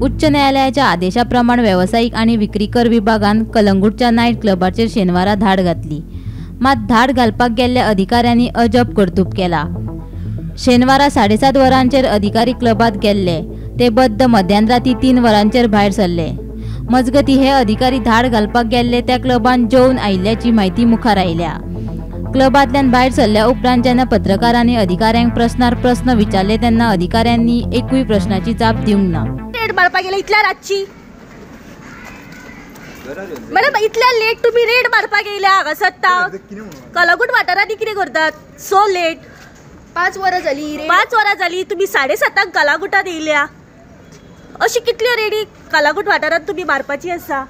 उच्च न्यायालयाच्या आदेशा प्रमाण वेवसायीक आनी विक्री कर विभागान कलंगूटच्या नायट क्लबाचेर शेनवारा धाड घातली. मात धाड घालपाक गेल्ल्या अधिकाऱ्यांनी अजब कर्तूब केला. शेनवारा 7:30 वरांचेर अधिकारी क्लबात गेल्ले ते बद्द मध्यान राती 3 वरांचेर भायर सरले. मजगती हे अधिकारी धाड घालपाक गेल्ले त्या क्लबान जेवन आयिल्ल्याची म्हायती मुखार आयल्या. क्लबांतल्यान भायर सरल्या उपरांत जेन्ना पत्रकारांनी अधिकाऱ्यांक प्रश्नार प्रस्न विचारले तेन्ना अधिकाऱ्यांनी एकूय प्रश्नाची जाप दिवंक ना. रेड मारपाक गेले इतल्या रातची मॅडम, इतल्या लेट तुमी रेड मारपाक येयल्या हांगासर कलंगूट वाठारांनी कितें करतात? सो लेट 5 वरां जाली. 5 वरां जाली, तुमी 7:30 कलंगूटात येयल्या. अशी कितल्यो रेडी कलंगूट वाठारांत तुमी मारपाची आसा?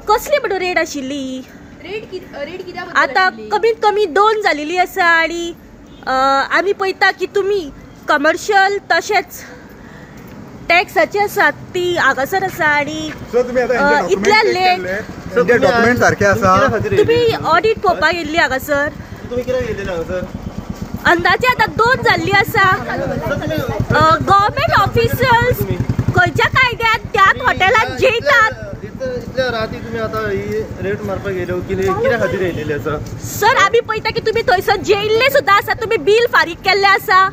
कसली म्हणून रेड आशिल्ली? आतां कमीत कमी 2 जालेली आसा आनी आमी पळयता की तुमी कमर्शियल तशेंच टॅक्साची आसा ती हांगासर आसा आनी इतल्या लेट डॉक्युमेंट सारखे आसा. तुमी ऑडिट पळोवपाक येयल्ली हांगासर. अंदाजे आतां 2 जाल्ली आसा. गव्हर्मेंट ऑफिसर्स खंयच्या कायद्यान त्याच हॉटेलांत जेयतात? सर आमी पळयता की तुमी थंयसर जेयल्ले सुद्दां आसा, तुमी बील फारीक केल्लें आसा.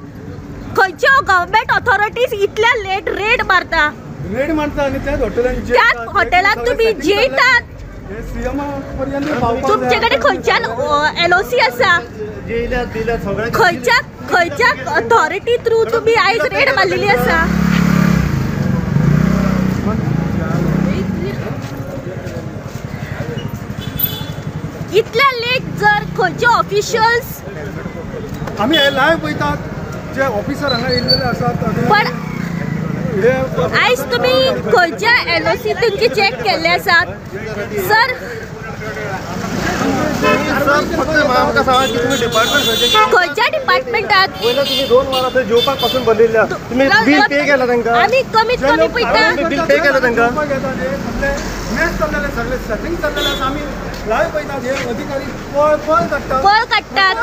खंयच्यो गव्हर्मेंट ऑथॉरिटीज इतल्या लेट रेड मारता? रेड मारता आनी त्याच हॉटेलांत तुमी जेयतात. तुमचे कडेन खंयच्यान LOC आसा? खंयच्या खंयच्या ऑथॉरिटी थ्रू तुमी आयज रेड मारलेली आसा? इतल्या लेट जर खंयचे ऑफिशियल्स आमी हे लायव्ह पळयतात जे ऑफिसर हांगा येयल्ले आसात. पण आयज तुमी खंयच्या LOC तुमची चॅक केल्ले आसात सर? खंयच्या डिपार्टमेंटात आमी कमीत कमी पळयता. पळ काडटात.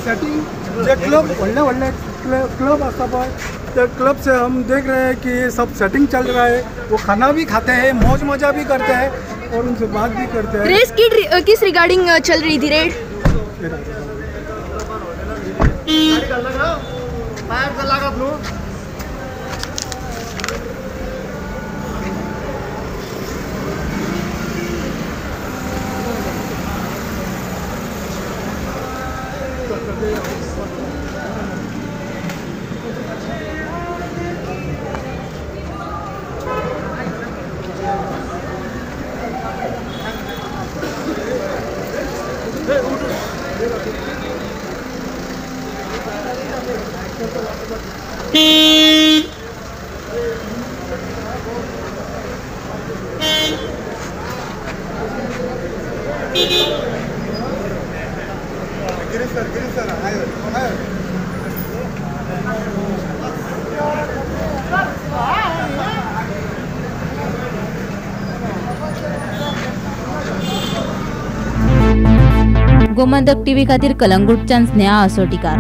सेटिंग जे क्लब व्हडले व्हडले क्लब आसता पळय ते क्लब से हम देख रहे हैं कि सब सेटिंग चल रहा है. वो खाना भी खाते हैं, मौज मजा भी करते हैं और उनसे बात भी करते हैं. रेस की किस रिगार्डिंग चल रही थी रेड? गोमंतक टीव्ही खातीर कलंगूटच्यान स्नेहा असोटीकार.